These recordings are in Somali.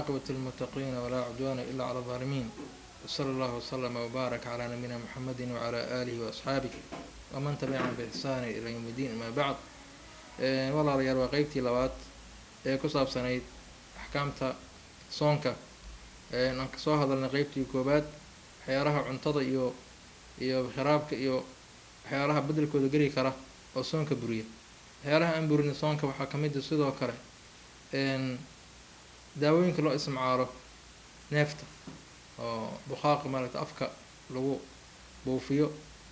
والعاقبة للمتقين ولا عدوان إلا على الظالمين، وصلى الله وسلم وبارك على نبينا محمد وعلى آله وأصحابه ومن تبعهم بإحسان إلى يوم الدين. ما بعد، walaalayaal, waa qeybtii labaad ee ku saabsanayd axkaamta soonka. Aan kasoo hadalnay qeybtii koobaad waxyaalaha cuntada iyo sharaabka iyo waxyaalaha bedelkooda geli kara oo soonka buriya. Waxyaalaha aan burinin soonka waxaa kamid a sidoo kale daawooyinka loo isticmaalo neefta oo buqaaqa, maaragta, afka lagu buufiyo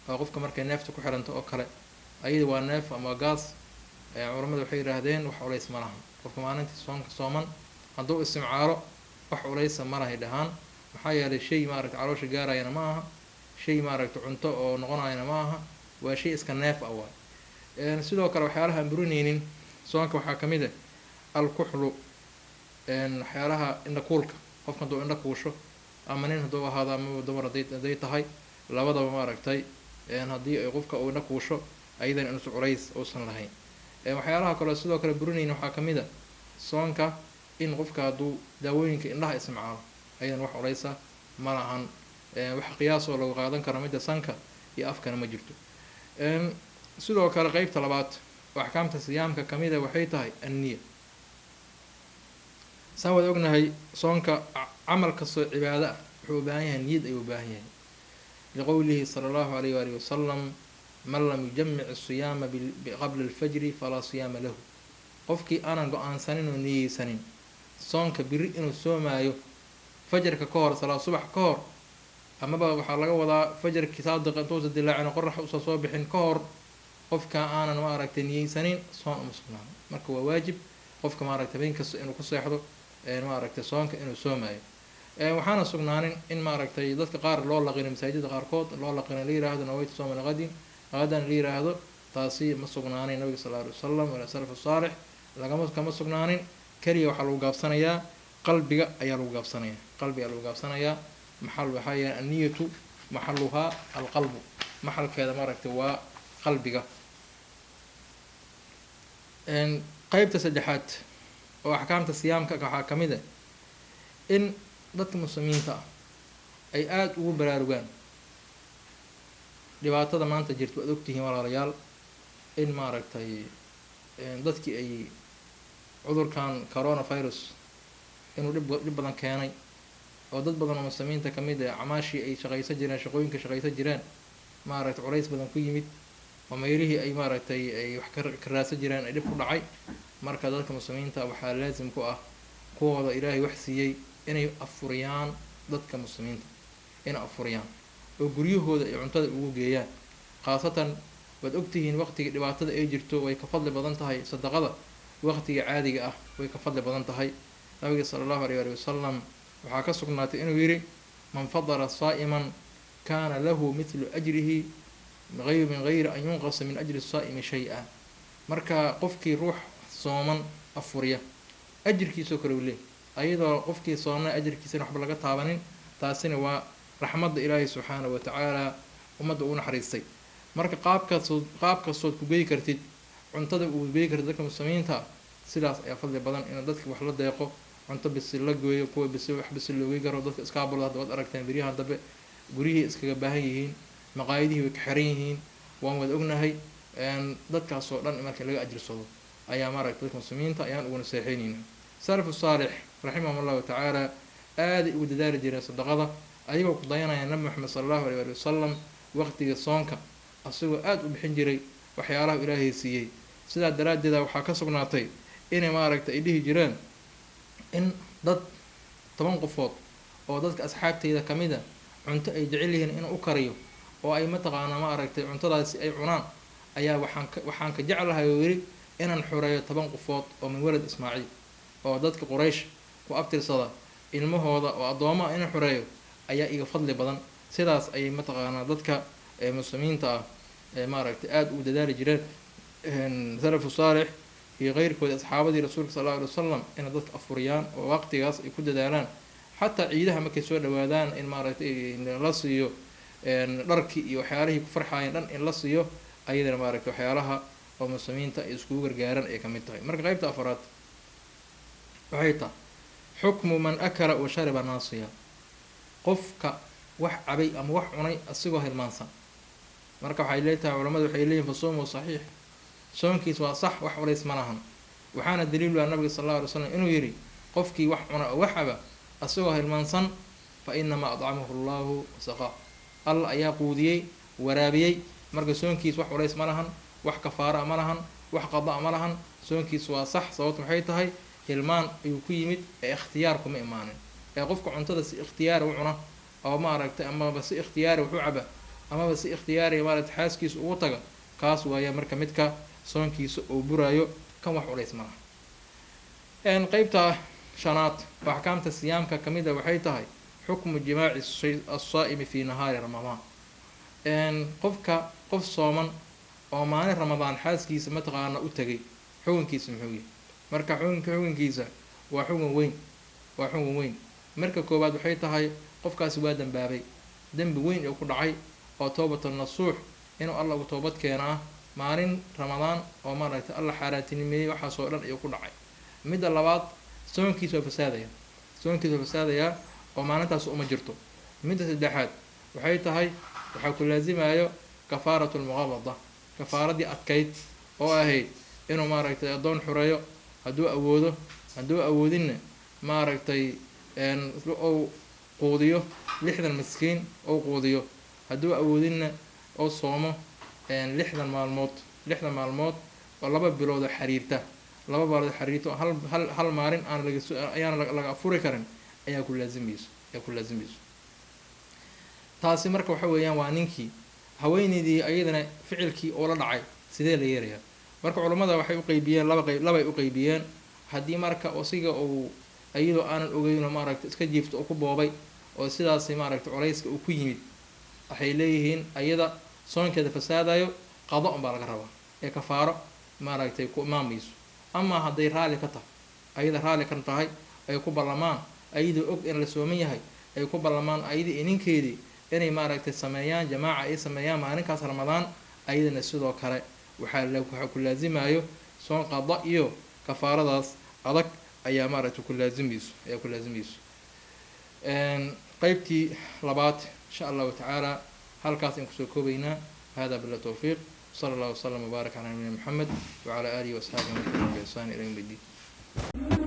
oo qofka markay neefta ku xiranto oo kale, ayada waa neef ama gaas. Culamada waxay yidhaahdeen wax culays ma lahan. Qofka maalintii soonka sooman hadduu isticmaalo, wax culaysa ma lahay dhahaan, maxaa yeelay shay, maaragta, caloosha gaarayana ma aha, shay, maaragta, cunto oo noqonayana ma aha, waa shay iska neef ah waay. Sidoo kale waxyaalaha aan burinaynin soonka waxaa kamid ah alkuxlu, waxyaalaha indha kuulka. Qofka hadduu indha kuusho, ama nin hadduu ahaado amaba dumar hadday tahay, labadaba, maaragtay, haddii ay qofka uu indha kuusho, ayadana inuusan culays uusan lahayn. Waxyaalaha kale sidoo kale burinayn waxaa kamid a soonka in qofka hadduu daawooyinka indhaha isticmaalo, ayadan wax culaysa ma lahan. Wax qiyaas oo lagu qaadan karo midda sanka iyo afkana ma jirto. Sidoo kale qeybta labaad oo axkaamta siyaamka kamid a waxay tahay anniya. Saan wada ognahay, soonka, camal kastoo cibaado ah, wuxuu u baahan yahay niyad ayuu u baahan yahay, liqowlihi sala allahu alayh waalihi wasalam: "Man lam yujamic asiyaama qabla alfajri falaa siyaama lahu." Qofkii aanan go-aansanin oo niyeysanin soonka biri inuu soomaayo fajarka ka hor, salaad subax ka hor, amaba waxaa laga wadaa fajarkii saadiqa intuusa dilaacin, qorax usa soo bixin ka hor, qofka aanan, maaragtay, niyeysanin, soon uma sugnaano. Marka waa waajib qofka, maaragtay, habeen kasta inuu ku seexdo, maaragtay, soonka inuu soomaayo. Waxaana sugnaanin in, maaragtay, dadka qaar loo laqino, masaajida qaarkood loo laqino, la yiraahdo "nawaytu sooma liqadin qadan" la yiraahdo. Taasi ma sugnaanin nabiga sal alay wasalam walaa salaf saalix lagama kama sugnaanin. Keliya waxaa lagu gaabsanayaa qalbiga ayaa lagu gaabsanaya, qalbiga lagu gaabsanayaa. Maxal waxaa yeelay anniyatu maxaluhaa alqalbu, maxalkeeda, maaragtay, waa qalbiga. Qeybta saddexaad oo axkaamta siyaamka waxaa kamid ah in dadka muslimiinta ah ay aada ugu baraarugaan dhibaatada maanta jirta. Waad ogtihiin, walaalayaal, in, maaragtay, dadkii ay cudurkan coronavirus inuu dhib badan keenay, oo dad badan oo muslimiinta kamid ah camaashii ay shaqaysan jireen, shaqooyinka shaqaysan jireen, maaragtay, culays badan ku yimid, oo meelihii ay, maaragtay, ay wax ka raadsan jireen ay dhib ku dhacay. Marka dadka muslimiinta waxaa laasim ku ah kuwooda Ilaahay wax siiyey inay afuriyaan dadka muslimiinta, inay afuriyaan oo guryahooda ay cuntada ugu geeyaan. Khaasatan waad ogtihiin, waqtiga dhibaatada ay jirto way ka fadli badan tahay sadaqada waqtiga caadiga ah, way ka fadli badan tahay. Nabiga sala allahu alayh ali wasalam waxaa ka sugnaatay inuu yidhi: "Man fadala saa'iman kaana lahu mithlu ajrihi min gayri an yunqasa min ajri saa'imi shay-a." Marka qofkii ruux sooman afuriya, ajirkiisoo kale u leey, ayadoo qofkii soomna ajirkiisana waxba laga taabanin. Taasina waa raxmadda Ilaahay subxaanahu watacaala ummadda uu naxariistay. Marka qaabkasood, qaab kastood ku geyi kartid cuntada uu geyi kartid dadka muslimiinta, sidaas ayaa fadli badan, in dadka wax la deeqo, cunto bisil la gooyo, kuwa bisil, wax bisil loogi karo. Dadka iskaabulada hadda waad aragteen, beryahan dambe guryihii iskaga baahan yihiin, maqaayadihii way ka xiran yihiin, waan wada ognahay. Dadkaas oo dhan marka laga ajirsado ayaa, maaragtay, dadka muslimiinta ayaan ugu naseexeyneyna. Salafu saalix raximahum allahu tacaala aaday ugu dadaali jireen sadaqada, ayagoo ku dayanaya Nabi Maxamed sala allahu alayh ali wasalam, waqtiga soonka asagoo aada u bixin jiray waxyaalaha Ilaahay siiyey. Sidaa daraaddeeda waxaa ka sugnaatay inay, maaragtay, ay dhihi jireen in dad 10 qofood oo dadka asxaabteyda kamid a cunto ay jecel yihiin inuu u kariyo oo ay mataqaanaa, maaragtay, cuntadaasi ay cunaan, ayaa waxaan ka jeclahay, oo yidhi, inaan xureeyo 10 qofood oo min walad Ismaaciil, oo dadka Quraysh ku abtirsada ilmahooda oo addooma ah, inaan xureeyo ayaa iga fadli badan. Sidaas ayay, mataqaanaa, dadka muslimiinta ah ee, maaragtay, aada ugu dadaali jireen salafu saalix iyo keyrkoodi, asxaabadii rasuulka sal alla alay wasalam, inay dadka afuriyaan oo waqtigaas ay ku dadaalaan. Xataa ciidaha markay soo dhawaadaan, in, maaragtay, la siiyo dharkii iyo waxyaalihii ku farxaayeen dhan in la siiyo, ayadana, maaragtay, waxyaalaha oo muslimiinta ay iskugu gargaaran ay kamid tahay. Marka qeybta afaraad waxay tahay Xukmu man akala wa shariba naasiya, qofka wax cabay ama wax cunay asigoo hilmaansan. Marka waxay leetahay culamadu waxay leeyihin fa soomuhu saxiix, soonkiis waa sax, wax culays ma lahan. Waxaana daliilu ah nabiga sal alla alay slam inuu yidhi qofkii wax cuna oo wax caba asagoo hilmaansan fa inamaa adcamahu allahu wasaqaa, alla ayaa quudiyey waraabiyey. Marka soonkiis wax culays ma lahan, wax kafaara ma lahan, wax qadaa ma lahan, soonkiis waa sax. Sababtu maxay tahay? Hilmaan ayuu ku yimid ee ikhtiyaar kuma imaanin. Ee qofka cuntada si ikhtiyaari u cuna oo maaragtay amaba si ikhtiyaari wax u caba amaba si ikhtiyaari maaragtay xaaskiisa ugu taga, kaas waaya marka midka soonkiisa uu buraayo, kan wax culays ma laha. Qeybta shanaad oo axkaamta siyaamka kamid a waxay tahay xukmu jimaaci as-saa'imi fi nahaari ramadaan. Qofka qof sooman oo maalin ramadaan xaaskiisa mataqaana u tagay, xukunkiisa muxuu yahay? Marka xukunkiisa waa xukun weyn, waa xukun weyn. Marka koowaad waxay tahay qofkaasi waa dambaabay, dembi weyn ee ku dhacay oo toobatan nasuux inuu alla ugu toobad keenaa maalin ramadaan oo maaragtay alla xaaraantinimeeyey waxaasoo dhan ayuu ku dhacay. Midda labaad, soonkiisa waa fasaadaya, soonkiisa waa fasaadayaa oo maalintaas uma jirto. Midda saddexaad waxay tahay waxaa ku laasimayo kafaaratu lmuqalada, kafaaradii adkayd oo ahayd inuu maaragtay addoon xureeyo hadduu awoodo, hadduu awoodinna maaragtay ou quudiyo 60 miskiin ou quudiyo, hadduu awoodinna ou soomo 60 maalmood, 60 maalmood oo 2 bilood oo xiriirta, 2 bilood xiriirta oo hal maalin aan laga ayaan laga afuri karin ayaa ku laasimayso, ayaa ku laasimayso. Taasi marka waxa weeyaan waa ninkii. Haweeneydii ayadana ficilkii oo la dhacay sidee la yeerayaa? Marka culimada waxay u qeybiyeen laba qeyb, labay u qeybiyeen. Haddii marka asiga uu iyadoo aanan ogeyn oo maaragtay iska jiifto oo ku boobay oo sidaasi maaragtay culayska uu ku yimid, waxay leeyihiin ayada soonkeeda fasaadayo, qado unbaa laga rabaa ee kafaaro maaragtay ku imaamayso. Ama hadday raalli ka tahay, ayada raalli ka tahay, ay ku ballamaan ayadoo og in la sooman yahay, ay ku ballamaan ayadii iyo ninkeedii inay maaragtay sameeyaan jamaaca ay sameeyaan maalinkaas ramadaan, ayadana sidoo kale waxaa ku laasimayo soon qada iyo kafaaradaas adag ayaa maaragtay ku laasimayso, ayaa ku laasimayso. Qeybtii labaad insha allahu tacaala halkaas ayaan kusoo koobaynaa. Hada billahi tawfiiq, sala allahu wasalam wabaarak calaa nabiyina maxamed wacala aalihi waasxaabihi wa man tabi'ahum bi ihsaan ila yawmi ddiin.